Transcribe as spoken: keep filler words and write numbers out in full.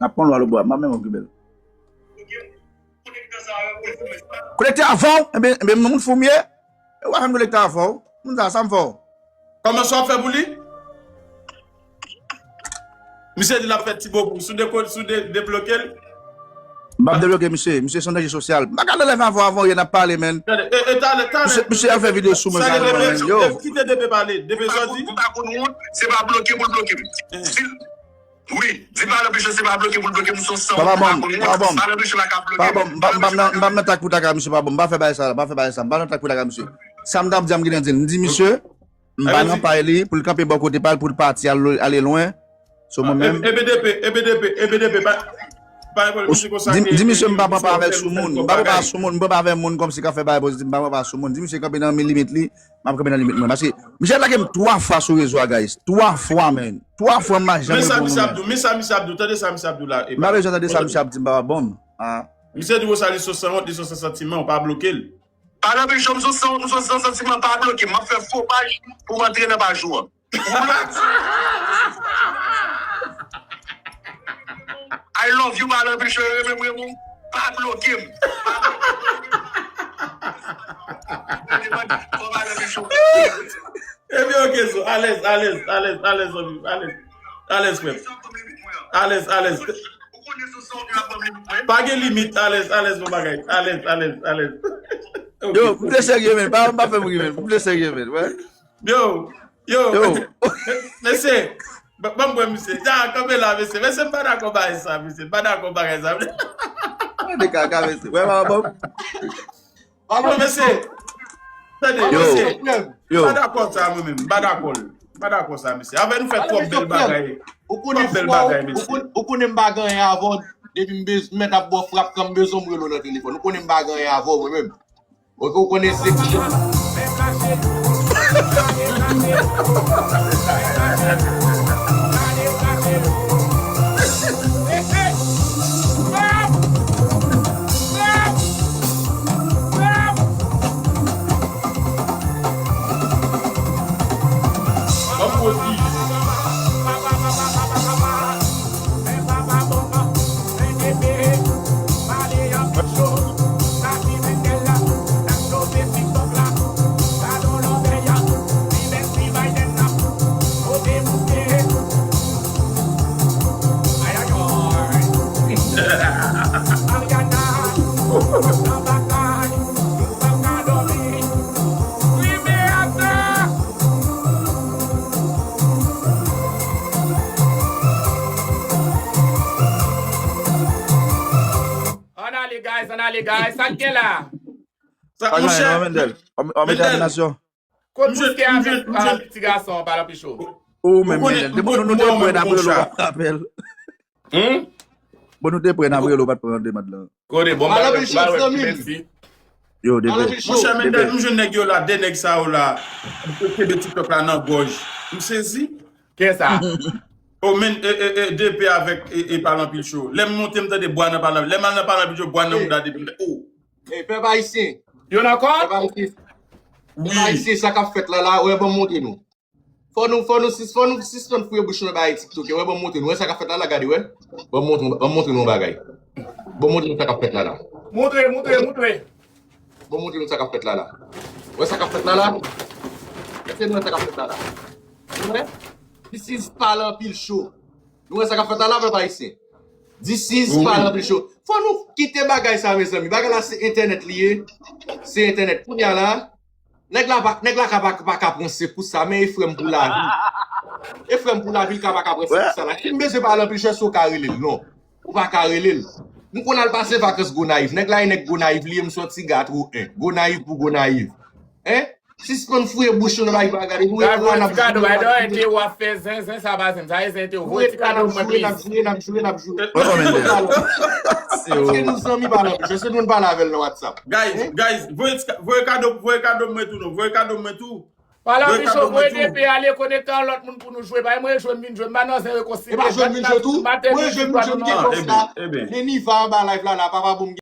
N ap pran lwa lobwa, m pa menm okipe l. Konekte avè w, enben, enben, moun fou m ye. E w ap fè m konekte avè w. Moun sa, sa m fè w. Kòman sa w ap fè pou li? Misye di l ap fè ti bo pou, si w deko-, si w de-, debloke l. M p ap debloke misye. Misye se yon danje sosyal. M pa ka anlève avè w, avè w, ye n ap pale, menn. Tande, e, e, talè, talè. Misye, misye ap fè videyo sou mwen, sa rele, menn. Yo. Kite D P pale. D P sa w di? M pa konn wont, se pa bloke pou l bloke m. Si l, wi, di Palan Pichon se pa bloke pou l bloke m, se yon sanwont, m pa konn wont. Palan Pichon pa ka bloke m. Pa bon, m pa, m pa nan, m pa nan tak pou tak a misye, pa bon. M pa fè bagay sa, m pa fè bagay sa, m pa nan tak pou tak a misye. Sa m t ap di a, m gentan di l. M di misye, m pa nan pay li, pou l kanpe bò kote pa l, pou l pati al, ale lwen. So mwen menm. E, e B D P, e B D P, e B D P, pa, pa, pa, misye konsa di, di misye m pa pran pa avèk sou moun, m pa pran pa sou moun, m pran pa avèk moun kòmsi k ap fè bagay pozitif, m pa pran pa sou moun. Di misye kanpe nan limit li, m ap kanpe nan limit mwen. Paske misye atake m twa fwa sou rezo a, guys. Twa fwa, man. Twa fwa, m pa janm reponn moun. Men sa misye ap di w, men sa misye ap di w, tande sa misye ap di w la, e m pa bezwen tande sa misye ap di m, papa, bon. Ah. Misye di w sa, li se yon sanwont, li se yon san santiman, w pa bloke l. Palan Pichon, m se yon sanwont, m se yon san santiman, pa bloke m. M ap fè fo paj pou m antre nan paj ou an. Ou la di, I love you, Palan Pichon, renmen m, renmen w, pa bloke m. Pa bloke m. Fò Palan Pichon. Ebyen, oke, so, alèz, alèz, alèz, alèz, zanmi m, alèz. Alèz, frè m. Alèz, alèz. Pa gen limit, alèz, alèz, bon bagay. Alèz, alèz, alèz. Yo, m te serye, men. Pa, pa fè m ri, men. M te serye, men. Wè. Yo, yo, yo. Mesye, ba-, ban m pran misye. Ya, kanpe la, mesye. Mesye, m pa dakò bagay sa, mesye. M pa dakò bagay sa. Gade kaka, mesye. Wè, pa bon. Yo, mesye. Tande, yo, mesye. Yo. M pa dakò sa, mwen menm. M pa dakò l. M pa dakò sa, mesye. Avè nou fè twòp bèl bagay. Twòp bèl bagay, mesye. Ou konnen m pa gen anyen avè w. Depi m bez-, mèt ap ba w frap, kan m bezwen m rele w nan telefòn. Ou konnen m pa gen anyen avè w, mwen menm. Ok, ou konnen se ki jan. Ann ale, guys, ann ale, guys. Sa k gen la? Sa, monchè, Mendel, an, an Mendel. Kot bout kè avèk, ah, ti gason an, Palan Pichon? Ou menm, Mendel. Depi nou, nou te prè n ap rele w, w ap rapèl. Bon, nou te prè n ap rele w, w pa t pran demann lan. Kote, bon, Palan Pichon, zanmi m. Yo, Debe. Monchè, Mendel, m jwenn nèg yo la, de nèg sa yo la. Yo kenbe TikTok la nan gòj. M sezi. Kiyès sa? O, men, e, e, e, Debe avèk, e, e, Palan Pichon. Lè m monte, m tande bwa nan Palan. Lè m al nan Palan Pichon, bwa nan mouda Debe. Oh. E, pèp ayisyen. Yo nan kò? Pèp ayisyen. Wi. Pèp ayisyen, sa k ap fèt la, la, wè, ban m montre nou. Fò nou, fò nou sis-, fò nou sispann fouye bouch nou nan bagay TikTok yo. Wè, ban m montre nou. Wè sa k ap fèt la, la, gade, wè. Ban m montre, ban m montre nou yon bagay. Ban m montre nou sa k ap fèt la, la. Montre, montre, montre. Ban m montre nou sa k ap fèt la, la. Wè sa k ap fèt la, la. Èske nou wè sa k ap fèt la, la? Nou wè? This is Palan Pichon. Nou wè sa k ap fèt la, la, pèp ayisyen. This is Palan Pichon. Fò nou kite bagay sa, mezanmi. Bagay la, se entènèt li ye. Se entènèt. Kounye a la, nèg la pa, nèg la ka pa, pa ka pran sekou sa, men e frè m pou lavi. E frè m pou lavi, l ka pa ka pran sekou sa la. Si m bezwen Palan Pichon, èske w ka rele l? Non. Ou pa ka rele l. M konn al pase vakans Gonayiv. Nèg la e nèg Gonayiv li ye, m soti Gatwo en. Gonayiv pou Gonayiv. Hein? Sispann fouye bouch nou nan bagay pa gade. Nou reponn ti kado, bay dò, ente w ap fè zen, zen sa pa zen. Sa e zen ente w. Voye ti kado mwen, please. N ap joure, n ap joure, n ap joure. Èske nou zanmi Palan Pichon? Èske nou pale avè l nan WhatsApp? Guys, guys, voye ti ka-, voye kado, voye kado mwen tou non. Voye kado mwen tou. Palan Pichon, voye Debe ale konekte a lòt moun pou nou jwe. Bay mwen jwe m vin jwe. M pa nan zen rekonsilye. E pa jwe m vin jwe tou? Mwen jwe m vin jwe m te konsa. Men Niva anba live la, la, papa bon.